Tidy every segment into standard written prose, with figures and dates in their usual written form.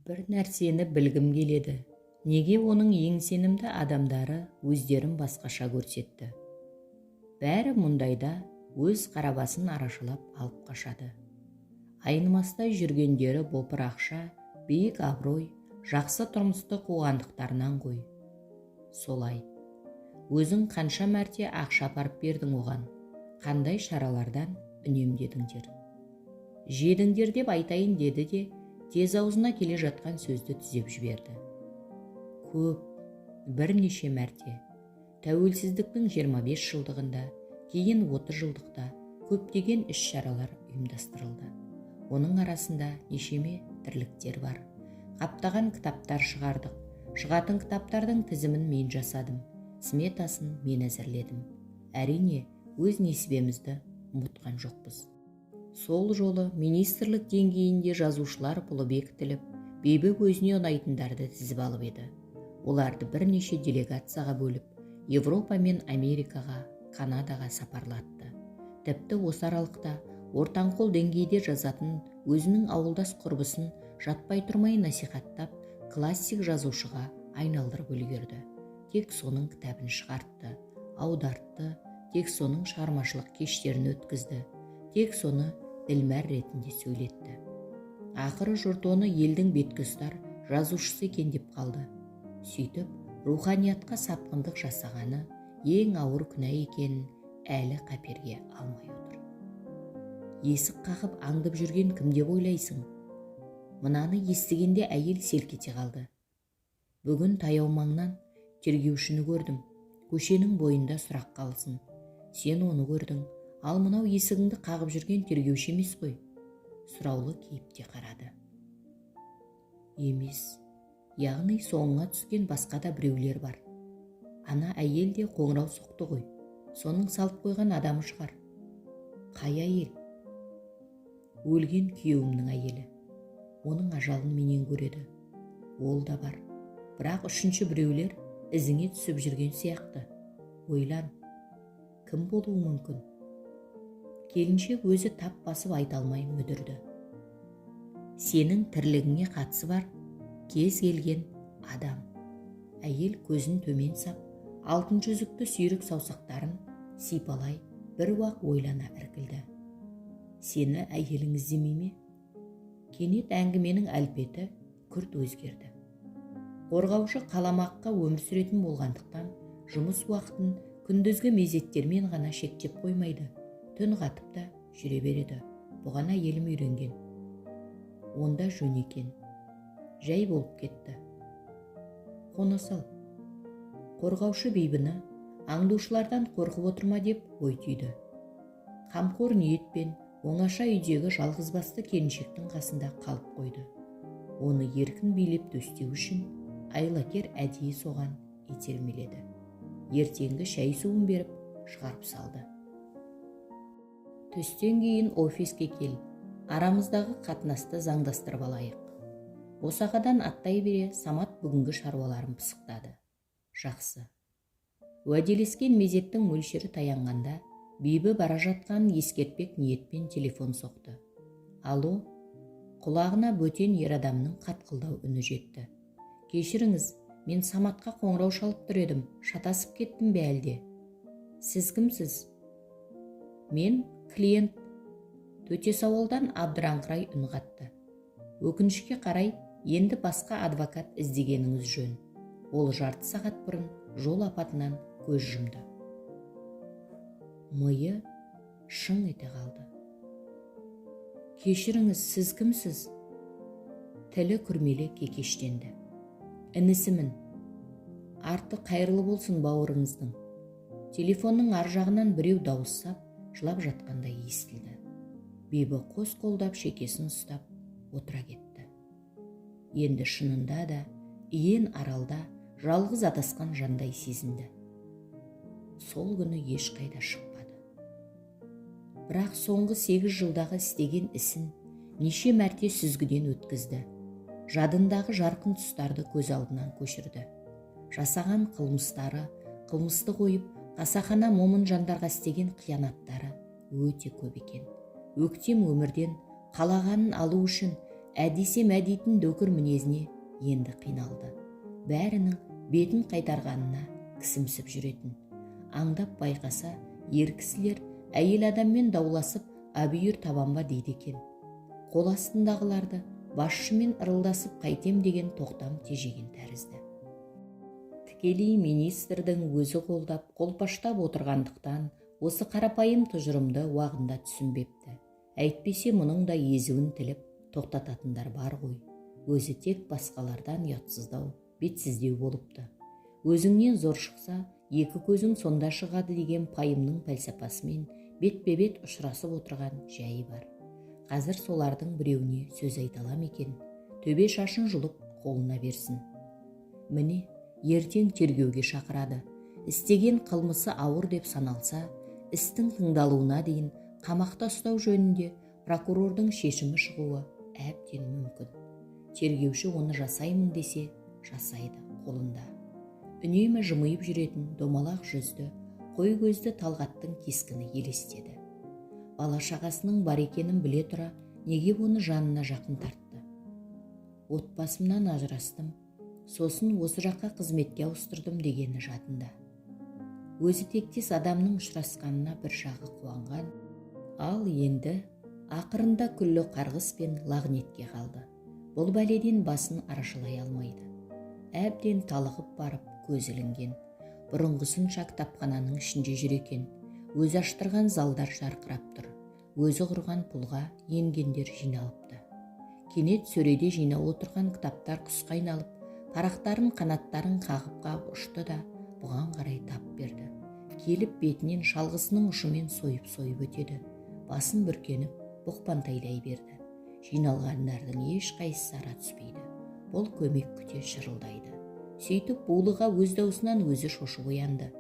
Бір нәрсені білгім келеді: неге оның ең сенімді адамдары өздерін басқаша көрсетті? Бәрі мұндайда өз қара басын арашалап алып қашады. Айнымастай жүргендері бопыр ақша, биік абырой, жақсы тұрмысты қуғандықтарынан ғой. Солай. Өзің қанша мәрте ақша апарып бердің оған? Қандай шаралардан үнемдедіңдер? Жедіңдер деп айтайын деді де, тез аузына келе жатқан сөзді түзеп жіберді. Көп, бірнеше мәрте. Тәуелсіздіктің 25 жылдығында, кейін 30 жылдықта көптеген іс-шаралар ұйымдастырылды. Оның арасында нешеме тірліктер бар. Қаптаған кітаптар шығардық. Шығатын кітаптардың тізімін мен жасадым. Сметасын мен әзірледім. Әрине, өз несібемізді ұмытқан жоқпыз. Сол жолы министрлік деңгейінде жазушылар пұлы бекітіліп, Бибі өзіне ұнайтындарды тізіп алып еді. Оларды бірнеше делегацияға бөліп, Европа мен Америкаға, Канадаға сапарлатты. Тіпті осы аралықта ортаңқол деңгейде жазатын өзінің ауылдас құрбысын жатпай тұрмай насихаттап, классик жазушыға айналдырып үлгерді. Тек соның кітабын шығартты, аудартты, тек соның шығармашылық кештерін өткізді, тек соны ділмәр ретінде сөйлетті. Ақыры жұрт оны елдің беткі ұстар жазушысы екен деп қалды. Сөйтіп, руханиятқа сапқындық жасағаны ең ауыр күнә екенін әлі қаперге алмай отыр. Есік қағып аңдып жүрген кім деп ойлайсың? Мынаны естігенде әйел селк ете қалды. Бүгін таяу маңнан тергеушіні көрдім. Көшенің бойында сұрақ қалсын. Сен оны көрдің, ал мынау есігіңді қағып жүрген тергеуші емес қой. Сұраулы кейіпте қарады. Емес. Яғни соңыңа түскен басқа да біреулер бар. Ана әйел де қоңырау соқты ғой. Соның салып қойған адамы шығар. Қай әйел? Өлген күйеуімнің әйелі. Оның ажалын менен көреді. Ол да бар. Бірақ үшінші біреулер ізіңе түсіп жүрген сияқты. Ойлан. Кім болуы мүмкін? Келіншек өзі тап басып айта алмай мүдірді. Сенің тірлігіңе қатысы бар кез келген адам. Әйел көзін төмен сап, алтын жүзікті сүйрік саусақтарын сипалай бір уақ ойлана іркілді. Сені әйелің іздемей ме? Кенет әңгіменің әлпеті күрт өзгерді. Қорғаушы қаламаққа өмір сүретін болғандықтан, жұмыс уақытын күндізгі мезеттермен ғана шектеп қоймайды, түн қатып та жүре береді. Бұған әйелім үйренген. Онда жөн екен. Жай болып кетті. Қона сал. Қорғаушы Бибіні аңдушылардан қорқып отыр ма деп ой түйді. Қамқор ниетпен оңаша үйдегі жалғызбасты келіншектің қасында қалып қойды. Оны еркін билеп төстеу үшін айлакер әдейі соған итермеледі. Ертеңгі шай суын беріп шығарып салды. Түстен кейін офиске кел, арамыздағы қатынасты заңдастырып алайық. Босағадан аттай бере Самат бүгінгі шаруаларын пысықтады. Жақсы. Уәделескен мезеттің мөлшері таянғанда Бибі бара жатқанын ескертпек ниетпен телефон соқты. Алло, құлағына бөтен ер адамның қатқылдау үні жетті. Кешіріңіз, мен Саматқа қоңырау шалып тұр едім, шатасып кеттім бе әлде? Сіз кімсіз? Мен клиент. Төте сауалдан абдыраңқырай үн қатты. Өкінішке қарай, енді басқа адвокат іздегеніңіз жөн. Ол жарты сағат бұрын жол апатынан көз жұмды. Миы шың ете қалды. Кешіріңіз, сіз кімсіз? Тілі күрмеле кекештенді. Інісімін. Арты қайырлы болсын бауырыңыздың. Телефонның ар жағынан біреу дауыстап, жылап жатқандай естілді. Бибі қос қолдап шекесін ұстап отыра кетті. Енді шынында да иен аралда жалғыз адасқан жандай сезінді. Сол күні ешқайда шықпады. Бірақ соңғы 8 жылдағы істеген ісін неше мәрте сүзгіден өткізді. Жадындағы жарқын тұстарды көз алдынан көшірді. Жасаған қылмыстары, қылмысты қойып, қасақана момын жандарға істеген қиянаттары өте көп екен. Өктем өмірден қалағанын алу үшін Әдесе мәдейтін дөкір мінезіне енді қиналды. Бәрінің бетін қайтарғанына кісімсіп жүретін. Аңдап байқаса, ер кісілер әйел адаммен дауласып әбүйір табам ба дейді екен. Қол астындағыларды басшымен ырылдасып қайтем деген тоқтам тежеген тәрізді. Тікелей министрдің өзі қолдап, қолпаштап отырғандықтан осы қарапайым тұжырымды уағында түсінбепті. Әйтпесе мұның да езуін тіліп тоқтататындар бар ғой. Өзі тек басқалардан ұятсыздау, бетсіздеу болыпты. Өзіңнен зор шықса, екі көзің сонда шығады деген пайымның пәлсапасымен бетпе-бет ұшырасып отырған жайы бар. Қазір солардың біреуіне сөз айта ала ма екен? Төбе шашын жұлып қолына берсін. Міне, ертең тергеуге шақырады. Істеген қылмысы ауыр деп саналса, істің тыңдалуына дейін қамақта ұстау жөнінде прокурордың шешімі шығуы әбден мүмкін. Тергеуші оны жасаймын десе, жасайды, қолында. Үнемі жымиып жүретін домалақ жүзді, қой көзді Талғаттың кескіні елестеді. Бала шағасының бар екенін біле тұра, неге оны жанына жақын тартты? Отбасымнан ажырастым, сосын осы жаққа қызметке ауыстырдым дегені жадында. Өзі тектес адамның ұшырасқанына бір жағы қуанған, ал енді ақырында күллі қарғыс пен лағнетке қалды. Бұл бәледен басын арашалай алмайды. Әбден талығып барып көз ілінген. Бұрынғысынша кітапхананың ішінде жүр екен. Өзі аштырған залдар жарқырап тұр. Өзі құрған пұлға енгендер жиналыпты. Кенет сөреде жинаулы отырған кітаптар құсқа айналып, парақтарын қанаттарын қағып-қағып ұшты да бұған қарай тап берді. Келіп бетінен шалғысының ұшымен сойып-сойып өтеді. Басын бүркеніп, бұқпантайлай берді. Жиналғандардың ешқайсысы ара түспейді. Бұл көмек күте шырылдайды. Сөйтіп булыға өз даусынан өзі шошып оянды.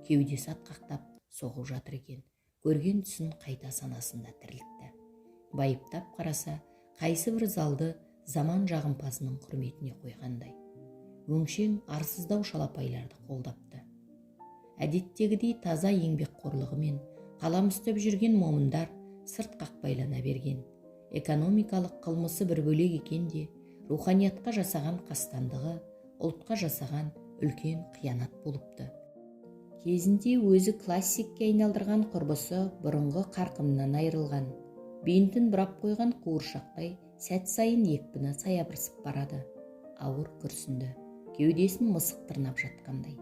Кеудесі атқақтап соғып жатыр екен. Көрген түсін қайта санасында тірілтті. Байыптап қараса, қайсы бір залды заман жағымпазының құрметіне қойғандай. Өңшең арсыздау шалапайларды қолдапты. Әдеттегідей таза еңбекқорлығымен қалам ұстап жүрген момындар сырт қақпайлана берген. Экономикалық қылмысы бір бөлек екен де, руханиятқа жасаған қастандығы, ұлтқа жасаған үлкен қиянат болыпты. Кезінде өзі классикке айналдырған құрбысы бұрынғы қарқынынан айырылған. Бинтін бұрап қойған қуыршақтай сәт сайын екпіні саябырсып барады. Ауыр күрсінді. Кеудесін мысық тырнап жатқандай.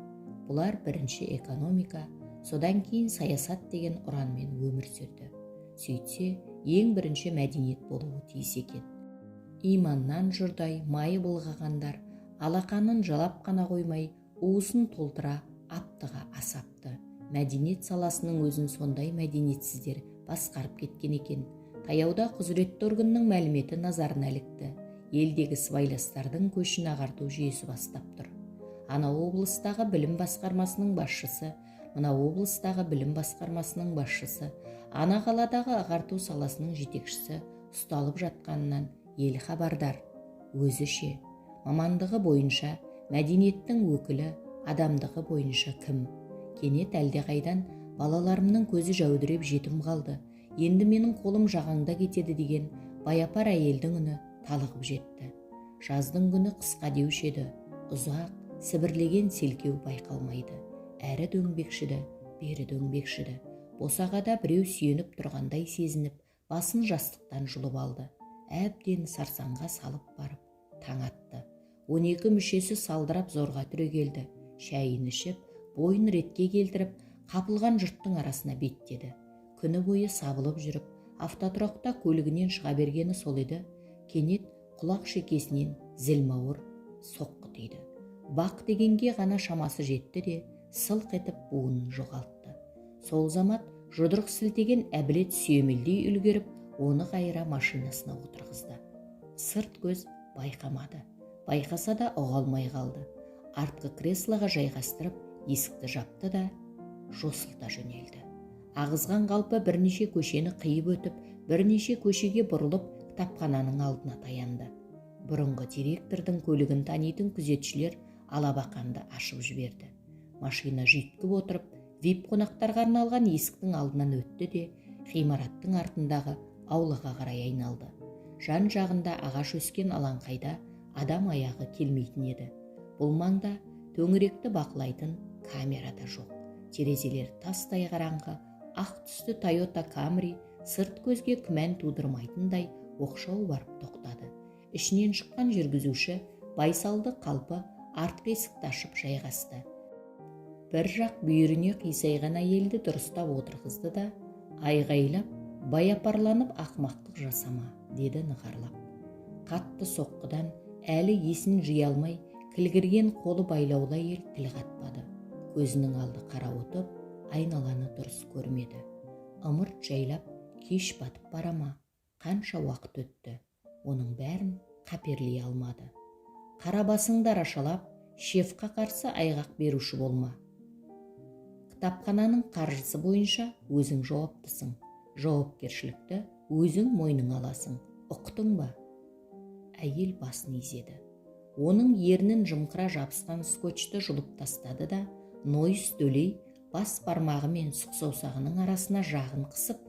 Бұлар бірінші экономика, содан кейін саясат деген ұранмен өмір сүрді. Сөйтсе, ең бірінші мәдениет болуы тиіс екен. Иманнан жұрдай майы былғағандар алақанын жалап қана қоймай, уысын толтыра аптыға асапты. Мәдениет саласының өзін сондай мәдениетсіздер басқарып кеткен екен. Таяуда құзыретті органның мәліметі назарына ілікті. Елдегі сыбайластардың көшін ағарту жүйесі бастап тұр. Ана облыстағы білім басқармасының басшысы, мына облыстағы білім басқармасының басшысы, ана қаладағы ағарту саласының жетекшісі ұсталып жатқанынан ел хабардар. Өзі ше, мамандығы бойынша мәдениеттің өкілі, адамдығы бойынша кім? Кенет әлдеқайдан балаларымның көзі жәудіреп жетім қалды, енді менің қолым жағаңда кетеді деген баяпар әйелдің үні талығып жетті. Жаздың күні қысқа деуші еді, ұзақ, сібірлеген селкеу байқалмайды. Әрі дөңбекшіді, бері дөңбекшіді. Босағада біреу сүйеніп тұрғандай сезініп, басын жастықтан жұлып алды. Әбден сарсаңға салып барып, таң атты. 12 мүшесі салдырап зорға түрегелді. Шәйін ішіп, бойын ретке келтіріп, қапылған жұрттың арасына беттеді. Күні бойы сабылып жүріп, автотұрақта көлігінен шыға бергені сол еді, кенет құлақ шекесінен зілмауыр соққы тиді. Бақ дегенге ғана шамасы жетті де, сылқ етіп буынын жоғалтты. Сол замат жұдырық сілтеген Әбілет сүйемелдей үлгеріп, оны қайыра машинасына отырғызды. Сырт көз байқамады. Байқаса да ұға алмай қалды. Артқы креслоға жайғастырып, есікті жапты да жосылта жөнелді. Ағызған қалпы бірнеше көшені қиып өтіп, бірнеше көшеге бұрылып, кітапхананың алдына таянды. Бұрынғы директордың көлігін танитын күзетшілер алабақанды ашып жіберді. Машина жүйткіп отырып, вип қонақтарға арналған есіктің алдынан өтті де, ғимараттың артындағы аулаға қарай айналды. Жан-жағында ағаш өскен алаңқайда адам аяғы келмейтін еді. Бұл маңда төңіректі бақылайтын камера да жоқ. Терезелер тастай қараңғы, ақ түсті Тойота Камри сырт көзге күмән тудырмайтындай оқшау барып тоқтады. Ішінен шыққан жүргізуші байсалды қалпы артқы есікті ашып жайғасты. Бір жақ бүйіріне қисайған әйелді дұрыстап отырғызды да, айғайлап, баяпарланып, "Ақымақтық жасама", – деді нығарлап. Қатты соққыдан әлі есін жия алмай кілгірген қолы байлаулы әйел тіл қатпады. Көзінің алды қарауытып, айналаны дұрыс көрмеді. Ымырт жайлап кеш батып бара ма, қанша уақыт өтті, оның бәрін қаперлей алмады. "Қара басыңды арашалап, шефқа қарсы айғақ беруші болма. Кітапхананың қаржысы бойынша өзің жауаптысың. Жауапкершілікті өзің мойныңа аласың, ұқтың ба?" Әйел басын изеді. Оның ернін жымқыра жабысқан скотчты жұлып тастады да, Нойыс Төлей бас бармағы мен сұқ саусағының арасына жағын қысып,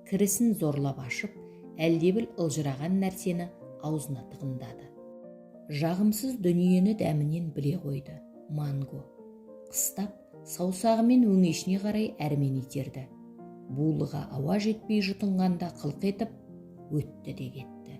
кірісін зорлап ашып, әлдебір ылжыраған нәрсені аузына тығындады. Жағымсыз дүниені дәмінен біле қойды: манго. Қыстап, саусағымен өңешіне қарай әрмен итерді. Булыға ауа жетпей жұтынғанда қылқ етіп өтті де кетті.